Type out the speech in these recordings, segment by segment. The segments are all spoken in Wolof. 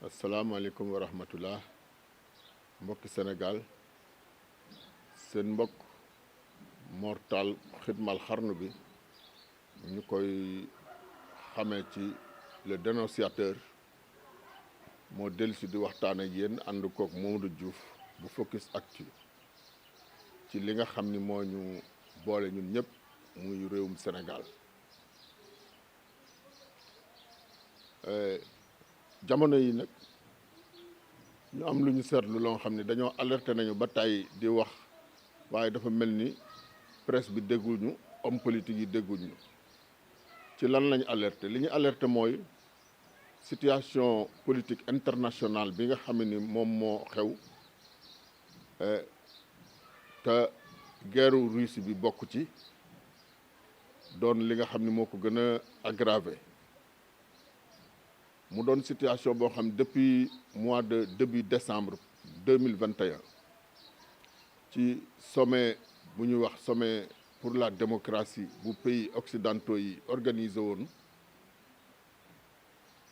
asalaamaaleykum wa rahmatullah mbokki Sénégal seen mbokk Mor Tall xidmal xarnu bi ñu koy xamee ci le dénonciateur moo dellusi di waxtaan ak yéen ànd koog Mamadou Diouf bu Focus Actu ci li nga xam ni moo ñu boole ñun ñëpp muy réewum Sénégal. jamono yi nag ñu am lu ñu seetlu loo xam ne dañoo alerté nañu ba tey di wax waaye dafa mel ni presse bi dégguñu homme politique yi dégguñu ci lan lañu alerté li ñu alerté mooy situation politique internationale bi nga xam ni moom moo xew te guerre Russie bi bokk ci doon li nga xam ni moo ko gën a aggravé mu doon situation boo xam depuis mois de début décembre 2021 ci sommet bu ñuy wax sommet pour la démocratie bu pays occidentaux yi organisé woon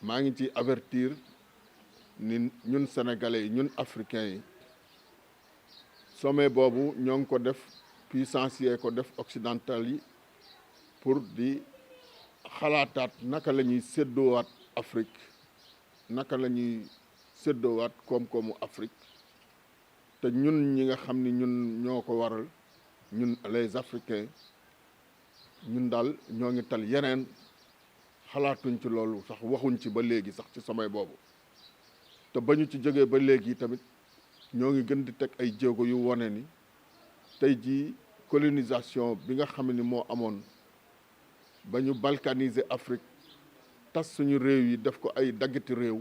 maa ngi ci avertir ni ñun sénégalais yi ñun africains yi sommet boobu ñoo ngi ko def puissance yee ko def occidental yi pour di xalaataat naka la ñuy séddoowaat Afrique naka la ñuy séddoowaat koom-koomu Afrique te ñun ñi nga xam ni ñun ñoo ko waral ñun les Africains ñun daal ñoo ngi tal yeneen xalaatuñ ci loolu sax waxuñ ci ba léegi sax ci sommet boobu te ba ñu ci jógee ba léegi tamit ñoo ngi gën di teg ay jéego yu wone ni tey jii colonisation bi nga xam ni moo amoon ba ñu balkaniser Afrique tas suñu réew yi def ko ay daggiti réew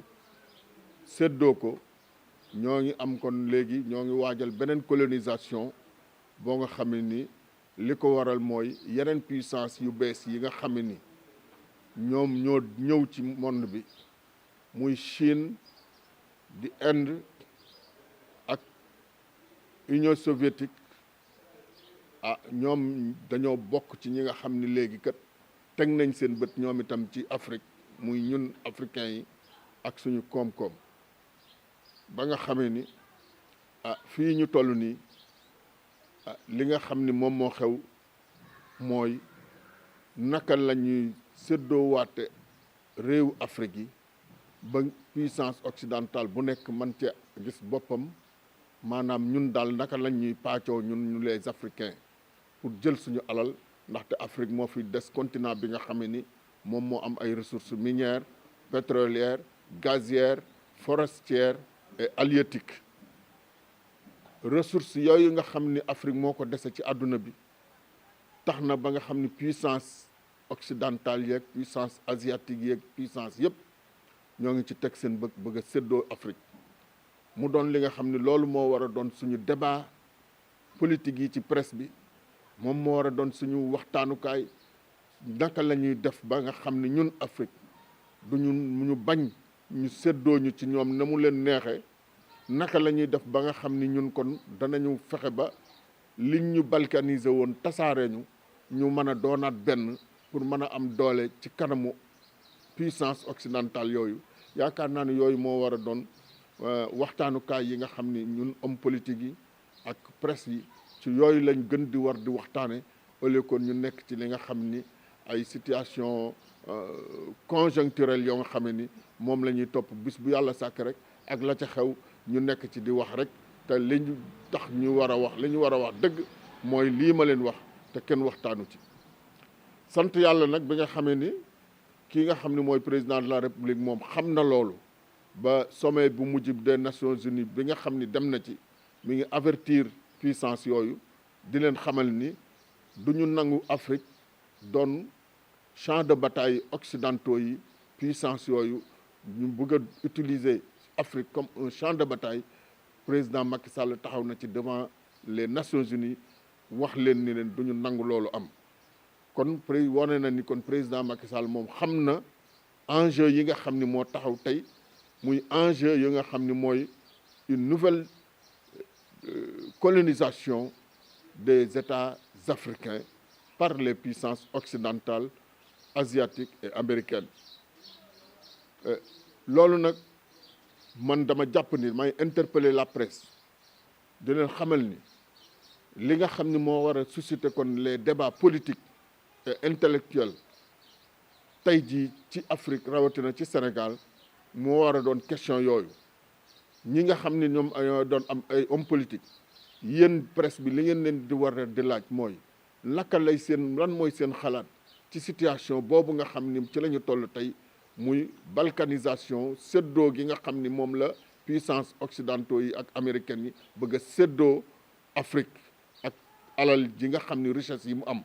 séddoo ko ñoo ngi am kon léegi ñoo ngi waajal beneen colonisation boo nga xam ni li ko waral mooy yeneen puissance yu bees yi nga xam ni ñoom ñoo ñëw ci monde bi muy Chine di Inde ak Union soviétique ñoom dañoo bokk ci ñi nga xam ni léegi kat teg nañ seen bët ñoom itam ci Afrique muy ñun africains yi ak suñu koom-koom ba nga xamee ni fii ñu toll nii li nga xam ni moom moo xew mooy naka la ñuy séddoowaate réewu Afrique yi ba puissance occidentale bu nekk man ci gis boppam maanaam ñun daal naka la ñuy paccoo ñun les Africains pour jël suñu alal ndaxte Afrique moo fi des continent bi nga xam ni moom moo am ay ressources minières pétrolières gazières forestières et halieutiques ressources yooyu nga xam ni Afrique moo ko dese ci àdduna bi tax na ba nga xam ni puissance occidentale yeeg puissance asiatique yeeg puissance yëpp ñoo ngi ci teg seen bëgg a séddoo Afrique mu doon li nga xam ni loolu moo war a doon suñu débat politique yi ci presse bi moom moo war a doon suñu waxtaanukaay naka la ñuy def ba nga xam ni ñun Afrique ñu bañ ñu séddoo ñu ci ñoom na mu leen neexee naka la ñuy def ba nga xam ni ñun kon danañu fexe ba liñ ñu balkaniser woon tasaare ñu mën a doonaat benn pour mën a am doole ci kanamu puissance occidentale yooyu yaakaar naa ne yooyu moo war a doon waxtaanukaay yi nga xam ni ñun homme politique yi ak presse yi ci yooyu lañ gën di war di waxtaane au lieu kon ñu nekk ci li nga xam ni ay situation conjoncturelle yoo nga xam ni moom la ñuy topp bis bu yàlla sàkk rek ak la ca xew ñu nekk ci di wax rek te li ñu tax ñu war a wax li ñu war a wax dëgg mooy lii ma leen wax te kenn waxtaanu ci sant yàlla nag bi nga xamee ni kii nga xam ni mooy président de la république moom xam na loolu ba sommet bu mujj des Nations Unies bi nga xam ni dem na ci mi ngi avertir puissance yooyu di leen xamal ni du ñu nangu Afrique doon champ de bataille occidentaux yi puissance yooyu ñu bëgg a utiliser Afrique comme un champ de bataille président Macky Sall taxaw na ci devant les Nations Unies wax leen ni leen du ñu nangu loolu am kon wane na ni kon président Macky Sall moom xam na enjeu yi nga xam ni moo taxaw tey muy enjeu yi nga xam ni mooy une nouvelle colonisation des États africains par les puissances occidentales asiatiques et américaines loolu nag man dama jàpp ni may interpeller la presse di leen xamal ni li nga xam ni moo war a susciter kon les débats politiques et intellectuels tey jii ci Afrique rawatina ci Sénégal moo war a doon question yooyu ñi nga xam ni ñoom ñoo doon am ay hommes politiques yéen presse bi li ngeen leen di war a di laaj mooy naka lay seen lan mooy seen xalaat ci situation boobu nga xam ni ci la ñu toll tey muy balkanisation séddoo gi nga xam ni moom la puissance occidentaux yi ak américaines yi bëgg a séddoo Afrique ak alal ji nga xam ni richesse yi mu am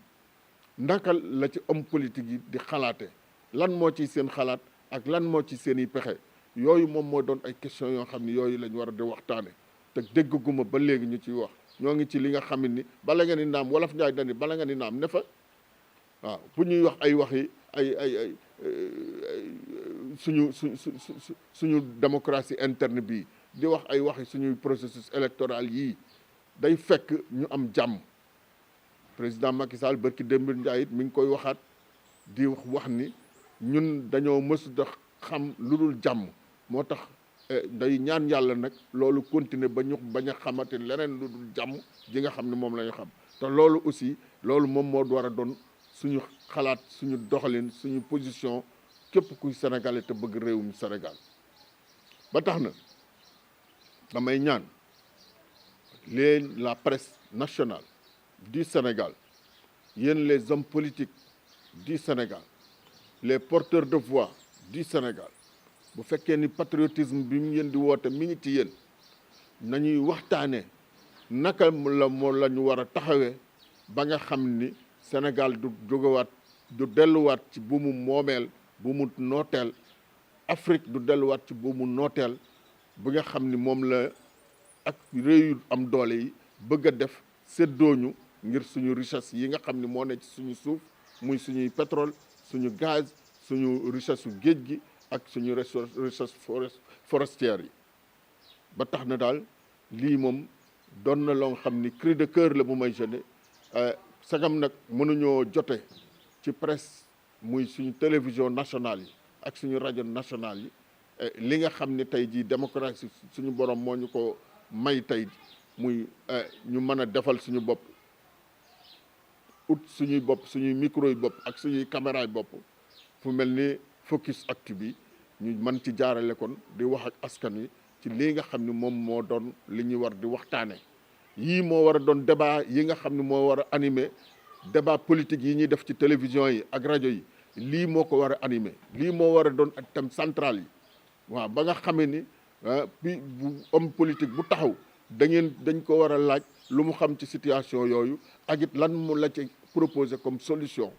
naka la ci homme politique yi di xalaate lan moo ci seen xalaat ak lan moo ci seen i pexe yooyu moom moo doon ay questions yoo xam ni yooyu lañ war a di waxtaane te dégguma ba léegi ñu ciy wax ñoo ngi ci li nga xam ni bala nga ni naam wolof Njaay dani bala nga ni naam ne fa waaw bu ñuy wax ay waxi ay suñu démocratie interne bi di wax ay waxi suñuy processus électoral yii day fekk ñu am jàmm président Macky Sall barki démb Njaay it mi ngi koy waxaat di wax ni ñun dañoo mësut a xam lu dul jàmm moo tax day ñaan yàlla nag loolu continuer ba ñu bañ a xamante leneen lu dul jàmm ji nga xam ne moom la ñu xam te loolu aussi loolu moom moo war a doon suñu xalaat suñu doxalin suñu position képp kuy sénégalais te bëgg réewum Sénégal ba tax na damay ñaan la presse nationale du Sénégal yéen les hommes politiques du Sénégal les porteurs de voix du Sénégal bu fekkee ni patriotisme bi mu ngeen di woote mi ngi ci yéen nañuy waxtaanee naka la ñu war a taxawee ba nga xam ni Sénégal du jógewaat du delluwaat ci buumu moomeel buumu nooteel Afrique du delluwaat ci buumu nooteel bi nga xam ni moom la ak réew yu am doole yi bëgg a def séddooñu ngir suñu richesse yi nga xam ni moo ne ci suñu suuf muy suñuy pétrole suñu gaz suñu richesse su géej gi ak suñu richesse forestière yi ba tax na daal lii moom doon na loo xam ni cri de cœur la bu may jeune sagam nag mënuñoo jote ci presse muy suñu télévision nationale yi ak suñu rajo nationale yi li nga xam ni tey jii démocratie suñu borom moo ñu ko may tey muy ñu mën a defal suñu bopp ut suñuy bopp suñuy micro yi bopp ak suñuy caméra yi bopp fu mel ni Focus Actu bi ñu mën ci jaarale kon di wax ak askan wi ci lii nga xam ni moom moo doon li ñuy war di waxtaane yii moo war a doon débat yi nga xam ni moo war a animer débat politique yi ñuy def ci télévision yi ak rajo yi lii moo ko war a animer lii moo war a doon ak thème central yi waaw ba nga xamee ni bi bu homme politique bu taxaw dañ ko war a laaj lu mu xam ci situation yooyu ak it lan mu la ci proposer comme solution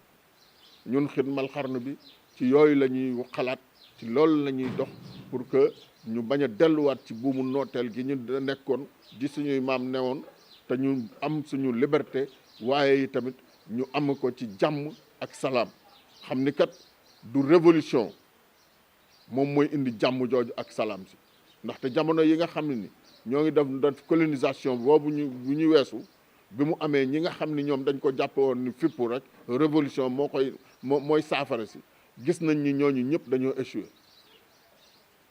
ñun Xidmal Xarnu bi ci yooyu la ñuy xalaat ci loolu la ñuy dox pour que ñu bañ a delluwaat ci buumu nooteel gi ñu nekkoon di suñuy maam newoon te ñu am suñu liberté waaye tamit ñu am ko ci jàmm ak salaam xam ni kat du révolution moom mooy indi jàmm jooju ak salaam si ndaxte jamono yi nga xam ne ni ñoo ngi def colonisation boobu bu ñu weesu bi mu amee ñi nga xam ni ñoom dañ ko jàppe woon ni fippu rek révolution mooy saafara si gis nañ ni ñooñu ñëpp dañoo échoué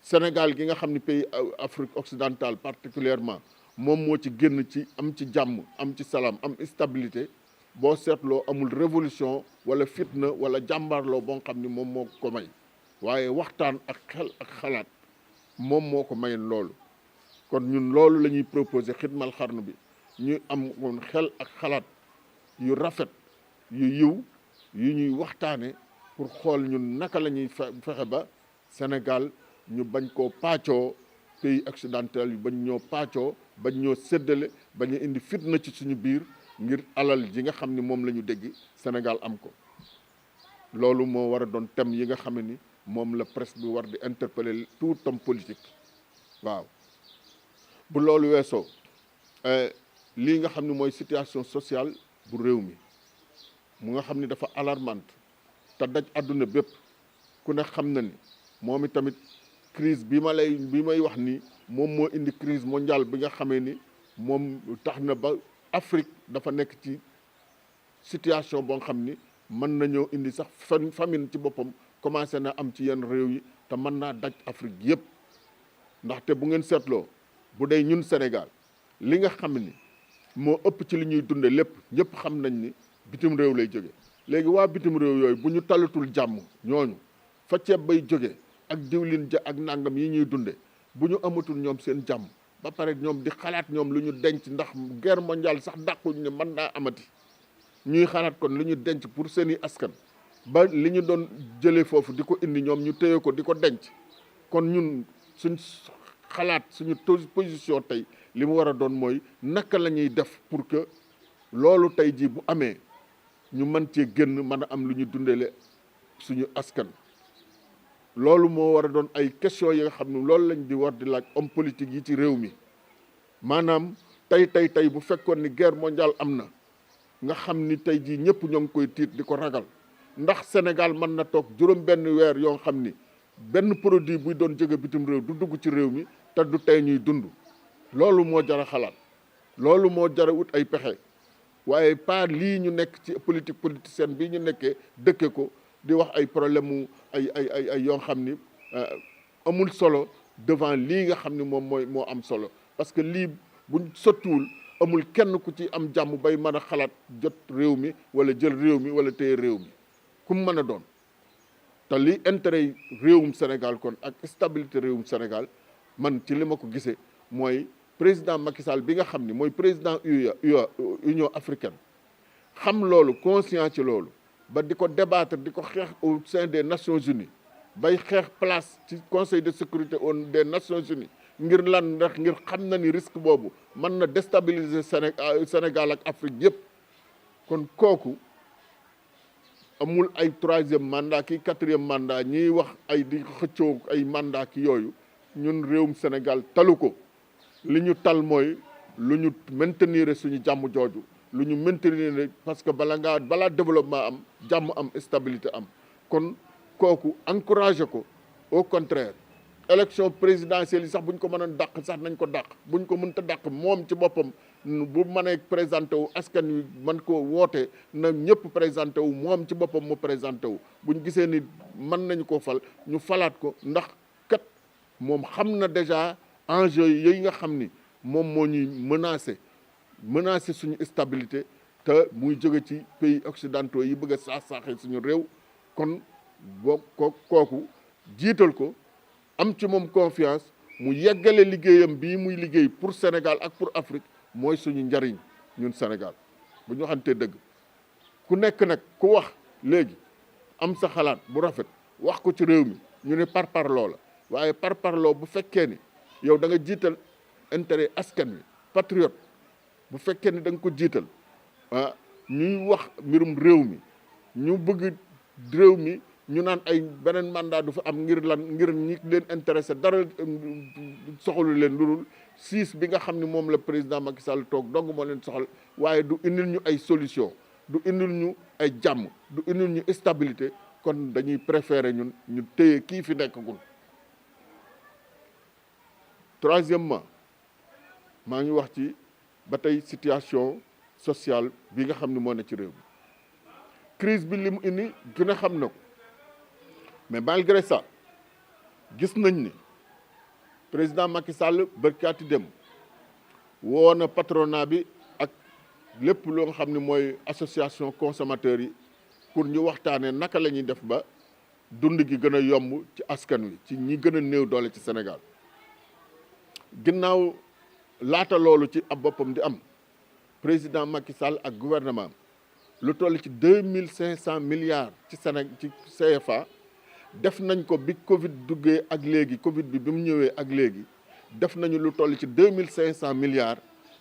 Sénégal gi nga xam ni pays Afrique occidentale particulièrement moom moo ci génn ci am ci jàmm am ci salaam am stabilité boo seetloo amul révolution wala fitna wala jàmbaarloo boo xam ni moom moo ko may waaye waxtaan ak xel ak xalaat moom moo ko mayoon loolu kon ñun loolu la ñuy proposer Xidmal Xarnu bi ñu am woon xel ak xalaat yu rafet yu yiw yu ñuy waxtaane pour xool ñun naka la ñuy fexe ba Sénégal ñu bañ koo paccoo pays occidental yi bañ ñoo paccoo bañ ñoo séddale bañ a indi fitna ci suñu biir ngir alal ji nga xam ni moom la ñu dégg Sénégal am ko loolu moo war a doon thème yi nga xam ni moom la presse bi war di interpeller tout homme politique waaw bu loolu weesoo lii nga xam ni mooy situation sociale bu réew mi mu nga xam ni dafa alarmante te daj àdduna bépp ku ne xam na ni moom itamit crise bi may wax ni moom moo indi crise mondiale bi nga xamee ni moom tax na ba Afrique dafa nekk ci situation boo xam ni mën nañoo indi sax famine ci boppam commencé na am ci yenn réew yi te mën naa daj Afrique yëpp ndaxte bu ngeen seetloo bu dee ñun Sénégal li nga xam ni moo ëpp ci li ñuy dunde lépp ñëpp xam nañ ni bitim réew lay jóge léegi waa bitim réew yooyu bu ñu talatul jàmm ñooñu fa ceeb bay jóge ak diwlin ja ak nangam yi ñuy dunde bu ñu amatul ñoom seen jàmm ba pare ñoom di xalaat ñoom lu ñu denc ndax guerre mondiale sax dàquñ ne mën naa amati ñuy xalaat kon lu ñu denc pour seeni askan ba li ñu doon jëlee foofu di ko indi ñoom ñu téye ko di ko denc kon ñun suñ xalaat suñu position tey li mu war a doon mooy naka la ñuy def pour que loolu tey jii bu amee ñu mën cee génn mën a am lu ñu dundale suñu askan loolu moo war a doon ay question yi nga xam ne loolu lañ di war di laaj homme politique yi ci réew mi maanaam tey bu fekkoon ni guerre mondiale am na nga xam ni tey jii ñëpp ñoo ngi koy tiit di ko ragal ndax Sénégal mën na toog juróom benn weer yoo xam ni benn produit buy doon jóge bitim réew du dugg ci réew mi te du tey ñuy dund loolu moo jar a xalaat loolu moo jar a wut ay pexe waaye pas lii ñu nekk ci politique politicienne bii ñu nekkee dëkke ko di wax ay problème mu ay yoo xam ni amul solo devant lii nga xam ni moom moo am solo parce que lii buñ sottiwul amul kenn ku ci am jàmm bay mën a xalaat jot réew mi wala jël réew mi wala téye réew mi ku mu mën a doon te li intérêt réewum Sénégal kon ak stabilité réewum Sénégal man ci li ma ko gisee mooy président Macky Sall bi nga xam ni mooy président Union africaine xam loolu conscient ci loolu ba di ko débattre di ko xeex au sein des Nations Unies bay xeex place ci conseil de sécurité des Nations Unies ngir lan ndax ngir xam na ni risque boobu mën na déstabiliser Sénégal ak Afrique yëpp kon kooku amul ay troisième mandat ki quatrième mandat ñiy wax ay di xëccoo ay mandat ki yooyu ñun réewum Sénégal talu ko li ñu tal mooy lu ñu maintenir suñu jàmm jooju lu ñu maintenir parce que balaa développement am jàmm am stabilité am kon kooku encouragé ko au contraire élection présidentielle yi sax bu ñu ko mënoon dàq sax nañ ko dàq bu ñu ko mënta dàq moom ci boppam bu mënee présenté wu askan wi mën ko woote na ñëpp présenté wu moom ci boppam mu présenté wu bu ñu gisee ni mën nañu ko fal ñu falaat ko ndax kat moom xam na déjà enjeu yooyu nga xam ni moom moo ñuy menacé suñu stabilité te muy jóge ci pays occidentaux yi bëgg a saax-saaxee suñu réew kon boo kooku jiital ko am ci moom confiance mu yeggale liggéeyam bii muy liggéey pour Sénégal ak pour Afrique mooy suñu njariñ ñun Sénégal bu ñu waxantee dëgg ku nekk nag ku wax léegi am sa xalaat bu rafet wax ko ci réew mi ñu ne parparloo la waaye parparloo bu fekkee ni yow da nga jiital intérêt askan wi patriote bu fekkee ni da nga ko jiital ñuy wax mbirum réew mi ñu bëgg réew mi ñu naan ay beneen mandat du fa am ngir lan ngir ñi leen intéressé dara soxalu leen lu dul siis bi nga xam ne moom la président Macky Sall toog dong moo leen soxal waaye du indil ñu ay solution du indil ñu ay jàmm du indil ñu stabilité kon dañuy préférer ñun ñu téye kii fi nekkagul. Troisièmement maa ngi wax ci ba tey situation sociale bi nga xam ne moo ne ci réew mi crise bi li mu indi gën a xam na ko mais malgré ça gis nañ ni président Macky Sall barkaati dem woo na patronat bi ak lépp loo nga xam ne mooy association consommateurs yi pour ñu waxtaanee naka la ñuy def ba dund gi gën a yomb ci askan wi ci ñi gën a néew doole ci Sénégal ginnaaw laata loolu ci ab boppam di am président Macky Sall ak gouvernement lu toll ci 2500 milliards ci ci CFA def nañ ko bi Covid duggee ak léegi Covid bi mu ñëwee ak léegi def nañu lu toll ci 2500 milliards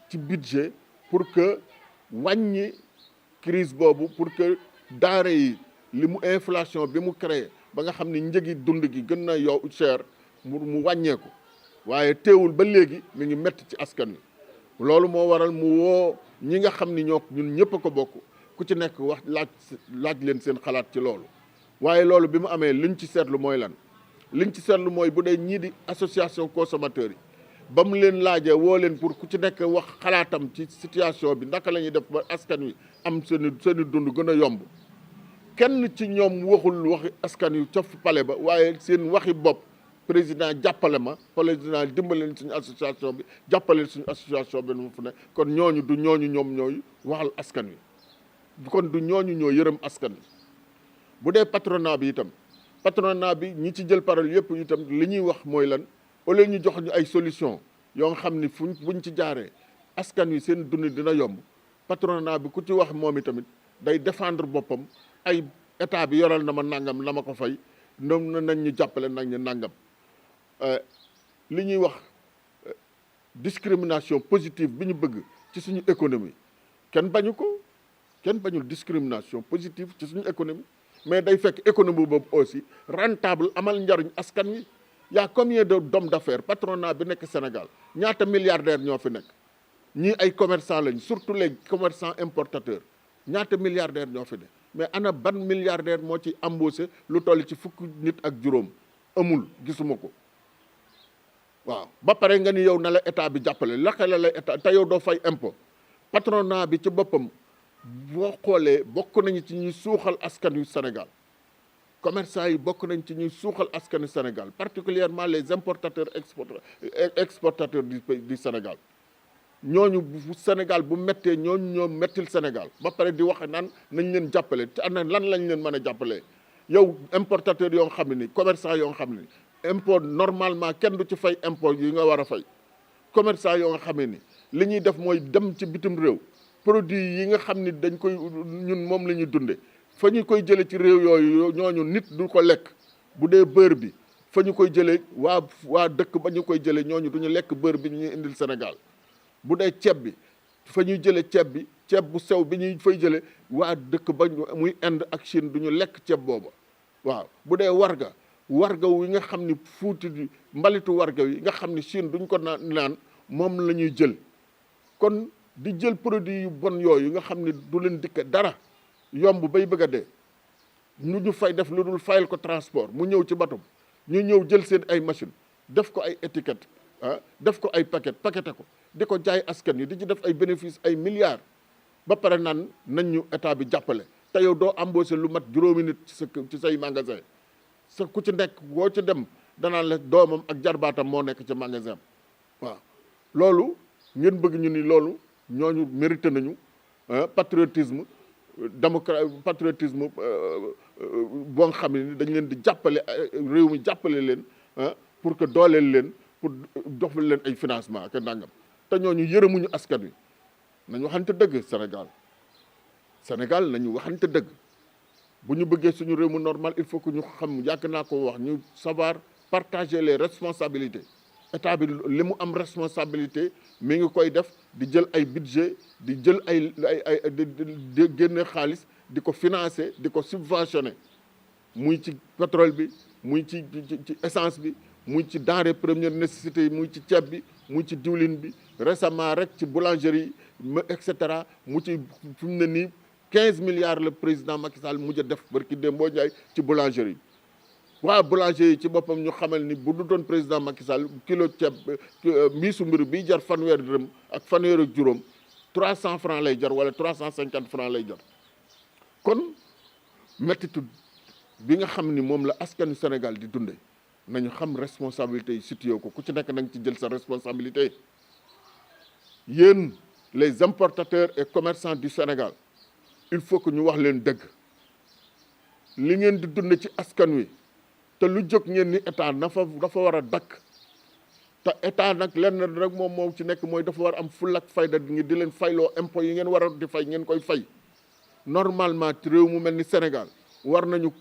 ci budget pour que wàññi crise boobu pour que denrées yi li mu inflation bi mu créé ba nga xam ni njëgi dund gi gën na yow cher mu wàññeeku waaye teewul ba léegi mi ngi métti ci askan wi loolu moo waral mu woo ñi nga xam ni ñun ñëpp a ko bokk ku ci nekk wax laaj leen seen xalaat ci loolu waaye loolu bi mu amee liñ ci seetlu mooy lan liñ ci seetlu mooy bu dee ñii di association consommateurs yi ba mu leen laajee woo leen pour ku ci nekk wax xalaatam ci situation bi naka la ñuy def ba askan wi am seeni dund gën a yomb kenn ci ñoom waxul waxi askan wi ca pale ba waaye seen waxi bopp président jàppale ma président dimbale suñu association bi jàppale suñu association bi mu fu ne kon ñooñu du ñooñu ñoom ñooy waxal askan wi kon du ñooñu ñoo yërëm askan wi bu dee patronat bi itam patronat bi ñi ci jël parole yëpp itam li ñuy wax mooy lan au lieu ñu jox ñu ay solution yoo nga xam ni buñ ci jaaree askan wi seen dund dina yomb patronat bi ku ci wax moom itamit day défendre boppam ay état bi yoral na ma nangam la ma ko fay ñoom nañ ñu jàppale nañ ñu nangam li ñuy wax discrimination positive bi ñu bëgg ci suñu économie kenn bañu ko kenn bañul discrimination positive ci suñu économie mais day fekk économie boobu aussi rentable amal njariñ askan wi y a combien d'hommes d'affaires patronat bi nekk Sénégal ñaata milliardaires ñoo fi nekk ñii ay commerçants lañ surtout les commerçants importateurs ñaata milliardaires ñoo fi nekk mais ana ban milliardaire moo ci embauché lu toll ci fukk nit ak juróom amul gisuma ko waaw ba pare nga ni yow na la état bi jàppale laka la état te yow doo fay impôt patronat bi ci boppam boo xoolee bokk nañu ci ñuy suuxal askan yu Sénégal commerçants yi bokk nañ ci ñuy suuxal askanu Sénégal particulièrement les importateurs exportateurs du Sénégal ñooñu bu Sénégal bu méttee ñooñu ñoo mettil Sénégal ba pare di wax naan nañ leen jàppale te ana lan lañ leen mën a jàppalee yow importateur yoo xam ne ni commerçant yoo xam ne impôt normalement kenn du ci fay impôt yi nga war a fay commerçant yoo nga xam ne ni li ñuy def mooy dem ci bitim réew produit yi nga xam ni dañ koy ñun moom la ñuy dunde fa ñu koy jëlee ci réew yooyu ñooñu nit du ko lekk bu dee beurre bi fa ñu koy jëlee waa dëkk ba ñu koy jëlee ñooñu du ñu lekk beurre bi ñuy indil Sénégal bu dee ceeb bi fa ñuy jëlee ceeb bu sew bi ñuy fay jëlee waa dëkk ba muy Inde ak Chine du ñu lekk ceeb booba waaw bu dee warga wi nga xam ni fuuti mbalitu warga wi nga xam ni Chine duñ ko naan moom la ñuy jël kon di jël produit yu bon yooyu nga xam ni du leen dikk dara yomb bay bëgg a dee ñu fay def lu dul fayal ko transport mu ñëw ci batum ñu ñëw jël seen ay machine def ko ay étiquette def ko ay paqueté ko di ko jaay askan yi di ci def ay bénéfice ay milliards ba pare naan nañ ñu état bi jàppale te yow doo embauché lu mat juróomi nit ci say magasin sa ku ci nekk boo ci dem danaan la doomam ak jarbaatam moo nekk ci magasin waaw loolu ngeen bëgg ñu ni loolu ñooñu mérité nañu patriotisme boo nga xam ne dañ leen di jàppale réew mi jàppale leen pour que dooleel leen pour jox leen ay financement ak nangam te ñooñu yërëmuñu askan wi nañu waxante dëgg Sénégal nañu waxante dëgg bu ñu bëggee suñu réew mu normal il faut que ñu xam yàgg naa ko wax ñu savoir partager les responsabilités état bi li mu am responsabilité mi ngi koy def di jël ay budget di jël ay di génne xaalis di ko financer di ko subventionner muy ci pétrole bi muy ci essence bi muy ci denrée première nécessité yi muy ci ceeb bi muy ci diwlin bi récemment rek ci boulangerie et cetera mu ci fi mu ne nii 15 milliards le président Macky Sall mujj a def barki Dembo Ndiaye ci boulangerie waa boulanger yi ci boppam ñu xamal ni bu du doon président Macky Sall kilo ceeb mbiisu mbir bi jar fanweer dërëm ak fanweer ak juróom 300 francs lay jar wala 350 francs lay jar kon méttitu bi nga xam ni moom la askanu Sénégal di dunde nañu xam responsabilité yi situé ko ku ci nekk nañ ci jël sa responsabilité yéen les importateurs et commerçants du Sénégal il faut que ñu wax leen dëgg li ngeen di dund ci askan wi te lu jóg ngeen ni état dafa war a dakk te état nag lenn rek moom ci nekk mooy dafa war am fulla ak fayda ngi di leen fayloo impôt yi ngeen war a di fay ngeen koy fay normalement ci réew mu mel ni Sénégal war nañu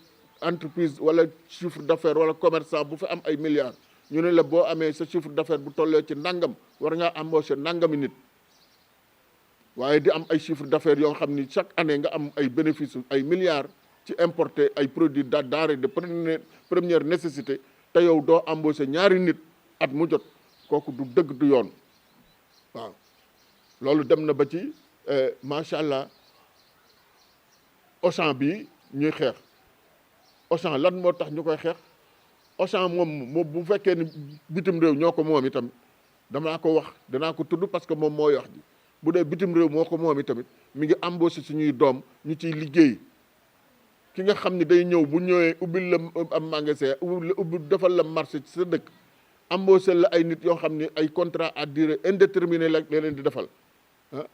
entreprise wala chiffre d'affaires wala commerçant bu fi am ay milliards ñu ne la boo amee sa chiffre d'affaires bu tollee ci nangam war ngaa embaucher nangami nit waaye di am ay chiffre d'affaires yoo xam ni chaque année nga am ay bénéfices ay milliards ci importer ay produits denrées de première nécessité te yow doo embaucher ñaari nit at mu jot kooku du dëgg du yoon waaw loolu dem na ba ci macha allah Auchan bi ñuy xeex Auchan lan moo tax ñu koy xeex Auchan moom bu fekkee ni bitim réew ñoo ko moom itam danaa ko tudd parce que moom mooy wax ji bu dee bitim réew moo ko moom itamit mi ngi embauché suñuy doom ñu ciy liggéey ki nga xam ne day ñëw bu ñëwee ubbil la am magasin ubbi defal la marché ci sa dëkk embauché la ay nit yoo xam ne ay contrat à durée indéterminée la leen di defal ah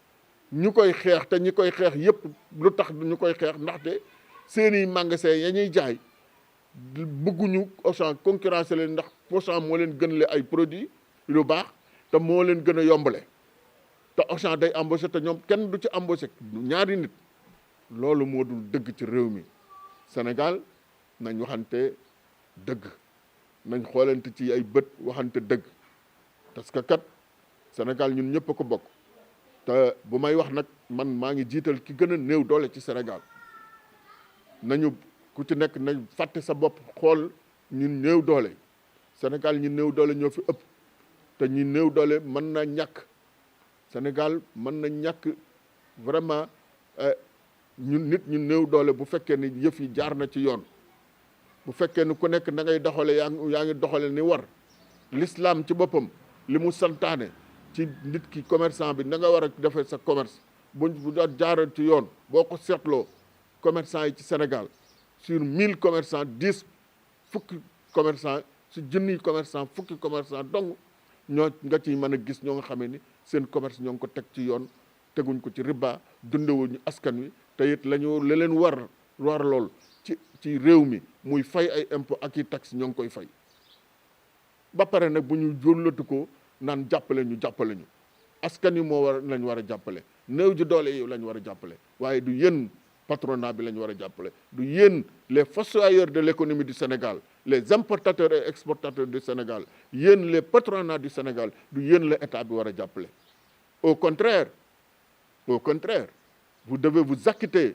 ñu koy xeex te ñi koy xeex yëpp lu tax ñu koy xeex ndaxte seeni magasin ya ñuy jaay bëgguñu Auchan concurrence leen ndax Auchan moo leen gën le ay produits lu baax te moo leen gën a yombale te Auchan day embauché te ñoom kenn du ci embauché ñaari nit loolu moo dul dëgg ci réew mi Sénégal nañ waxante dëgg nañ xoolante ci ay bët waxante dëgg parce que kat Sénégal ñun ñëpp a ko bokk te bu may wax nag man maa ngi jiital ki gën a néew doole ci Sénégal nañu ku ci nekk nañ fàtte sa bopp xool ñun néew doole Sénégal ñi néew doole ñoo fi ëpp te ñi néew doole mën na ñàkk Sénégal mën na ñàkk vraiment ñun nit ñu néew doole bu fekkee ni yëf yi jaar na ci yoon bu fekkee ni ku nekk da ngay doxale yaa ngi doxale ni war l'islam ci boppam li mu santaane ci nit ki commerçant bi na nga war a defee sa commerce bu jaaral ci yoon boo ko seetloo commerçant yi ci Sénégal sur 1000 commerçants 10 fukki commerçant si junniy commerçant fukki commerçant donc ñoo nga ciy mën a gis ñoo nga xamee ni seen commerce ñoo ngi ko teg ci yoon teguñ ko ci riba dundewuñu askan wi te it la leen war lool ci réew mi muy fay ay impôt ak i taxe ñoo ngi koy fay ba pare nag bu ñu jóllatu ko naan jàppale ñu askan wi moo lañ war a jàppale néew ji doole yi lañ war a jàppale waaye du yéen patronat bi lañ war a jàppale du yéen les fossoyeurs de l'économie du Sénégal les importateurs et exportateurs du Sénégal yéen les patronats du Sénégal du yéen la état bi war a jàppale au contraire vous devez vous acquitter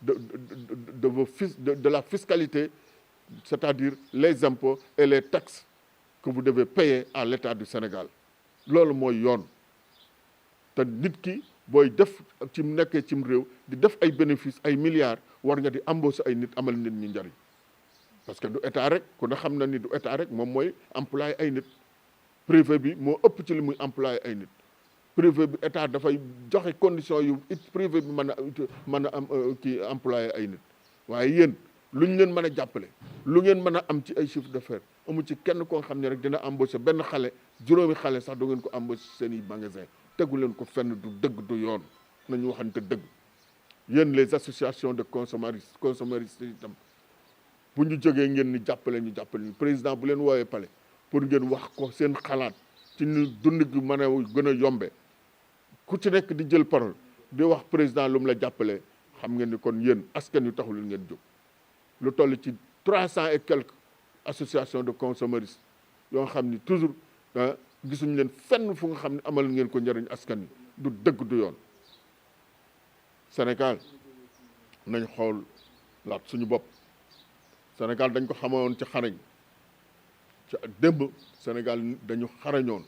de la fiscalité, c'est-à-dire les impôts et les taxes que vous devez payer à l'État du Sénégal. loolu mooy yoon te nit ki booy def ci nekkee cim réew di def ay bénéfices ay milliards war nga di embaucher ay nit amal nit ñi njariñ parce que du état rek ku ne xam na ni du état rek moom mooy employé ay nit privé bi moo ëpp ci li muy employé ay nit privé bi état dafay joxe condition yu privé bi mën a am kii employé ay nit waaye yéen lu ñu leen mën a jàppale lu ngeen mën a am ci ay chiffre d'affaires amu ci kenn koo xam ne rek dina embaucher benn xale juróomi xale sax du ngeen ko embaucher seen i magasin tegu leen ko fenn du dëgg du yoon nañu waxante dëgg yéen les associations de consommateurs itam bu ñu jógee ngeen ni jàppale ñu président bu leen woowee pale pour ngeen wax ko seen xalaat ci ni dund gi mën a gën a yombe ku ci nekk di jël parole di wax président lu mu la jàppale xam ngeen ni kon yéen askan wi taxul ngeen jóg lu toll ci 300 et quelques associations de consommateurs yoo xam ni toujours gisuñu leen fenn fu nga xam ne amal ngeen ko njëriñ askan wi du dëgg du yoon Sénégal nañ xool laat suñu bopp Sénégal dañ ko xamoon ci xarañ ci démb Sénégal dañu xarañoon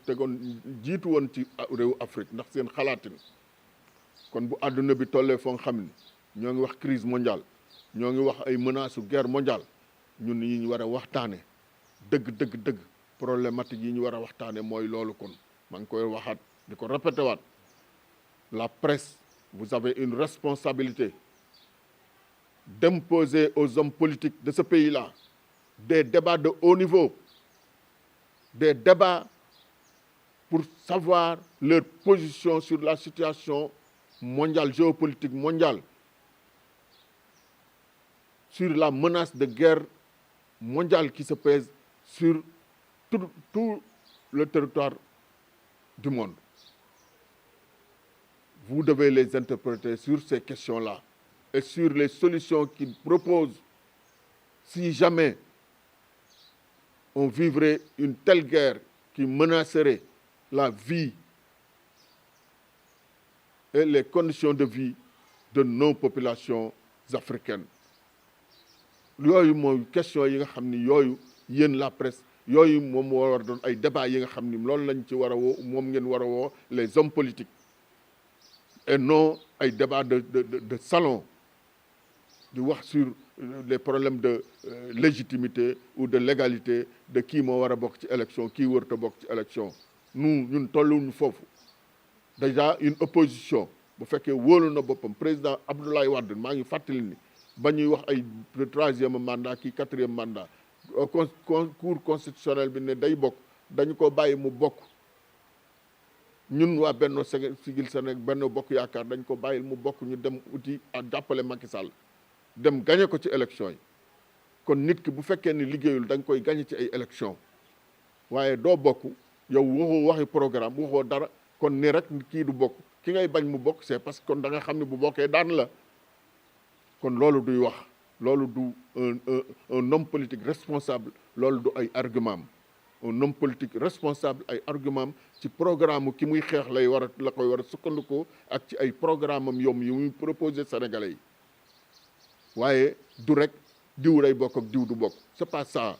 tegoon jiitu woon ci réewu Afrique ndax seen xalaatin kon bu àdduna bi tollee foo nga xam ni ñoo ngi wax crise mondiale ñoo ngi wax ay menaces su guerre mondiale ñun yi ñu war a waxtaane dëgg problématique yi ñu war a waxtaane mooy loolu kon maa ngi koy waxaat di ko répété waat la presse vous avez une responsabilité d'imposer aux hommes politiques de ce pays-là des débats de haut niveau, des débats pour savoir leur position sur la situation mondiale, géopolitique mondiale, sur la menace de guerre mondiale qui se pèse sur tout le territoire du monde. Vous devez les interpréter sur ces questions-là et sur les solutions qu'ils proposent si jamais on vivrait une telle guerre qui menacerait la vie et les conditions de vie de nos populations africaines. yooyu mooy question yi nga xam ni yooyu yéen la presse yooyu moom moo war doon ay débat yi nga xam ni loolu lañ ci war a woo moom ngeen war a woo les hommes politiques et non ay débat de salon di wax sur les problèmes de légitimité ou de légalité de kii moo war a bokk ci élection kii warut a bokk ci élection ñun tolluñu foofu déjà une opposition bu fekkee wóolu na boppam président Abdoulaye Wade maa ngi fàttali ni ba ñuy wax ay troisième mandat kii quatrième mandat cour constitutionnel bi ne day bokk dañu ko bàyyi mu bokk. ñun waa Benno Siggil Sénégal Benno Bokk Yaakaar dañ ko bàyyil mu bokk ñu dem uti a jàppale Macky Sall dem gagné ko ci élection yi kon nit ki bu fekkee ni liggéeyul da nga koy gagné ci ay élection waaye doo bokk yow waxoo waxi programme waxoo dara kon ni rek kii du bokk ki ngay bañ mu bokk c'est parce que kon da nga xam ne bu bokkee daan la kon loolu duy wax loolu du un homme politique responsable loolu du ay argument un homme politique responsable ay argument ci programme ki muy xeex la koy war a sukkandikoo ak ci ay programme am yom yu muy proposé Sénégalais yi waaye du rek diw lay bokk ak diw du bokk c'est pas ça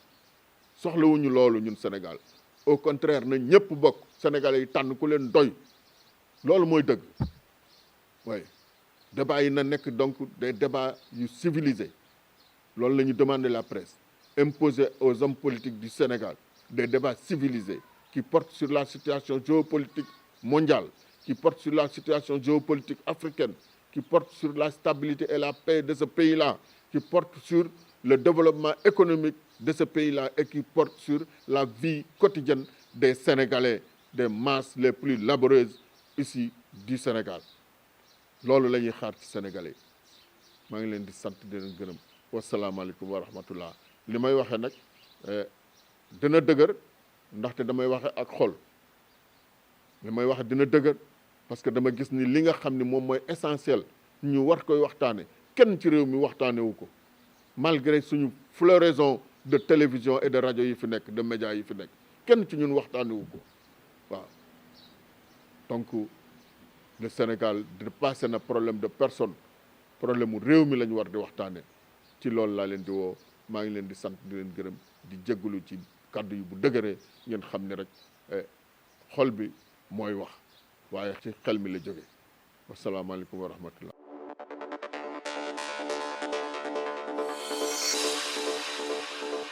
soxlawuñu loolu ñun Sénégal au contraire na ñëpp bokk Sénégalais yi tànn ku leen doy loolu mooy dëgg waaye débat yi na nekk donc des débats yu civilisés loolu la ñu demandé la presse imposer aux hommes politiques du Sénégal des débats civilisés qui portent sur la situation géopolitique mondiale, qui portent sur la situation géopolitique africaine, qui portent sur la stabilité et la paix de ce pays-là, qui portent sur le développement économique de ce pays-là et qui portent sur la vie quotidienne des Sénégalais, des masses les plus laborieuses ici du Sénégal. loolu la ñuy xaar ci Sénégalais maa ngi leen di sant di leen gërëm wasalaamaaleykum wa rahmatullah li may waxee nag dina dëgër ndaxte damay waxe ak xol li may waxe dina dëgër parce que dama gis ni li nga xam ni moom mooy essentiel ñu war koy waxtaane kenn ci réew mi waxtaane wu ko malgré suñu floraison de télévision et de rajo yi fi nekk de médias yi fi nekk kenn ci ñun waxtaane wu ko waaw donc le Sénégal dépassé na problème de personne problème mu réew mi la ñu war di waxtaane ci loolu laa leen di woo maa ngi leen di sant di leen gërëm di jéggalu ci kàddu yi bu dëgëree ngeen xam ne rek xol bi mooy wax waaye ci xel mi la jóge wasalaamaaleykum wa rahmatullah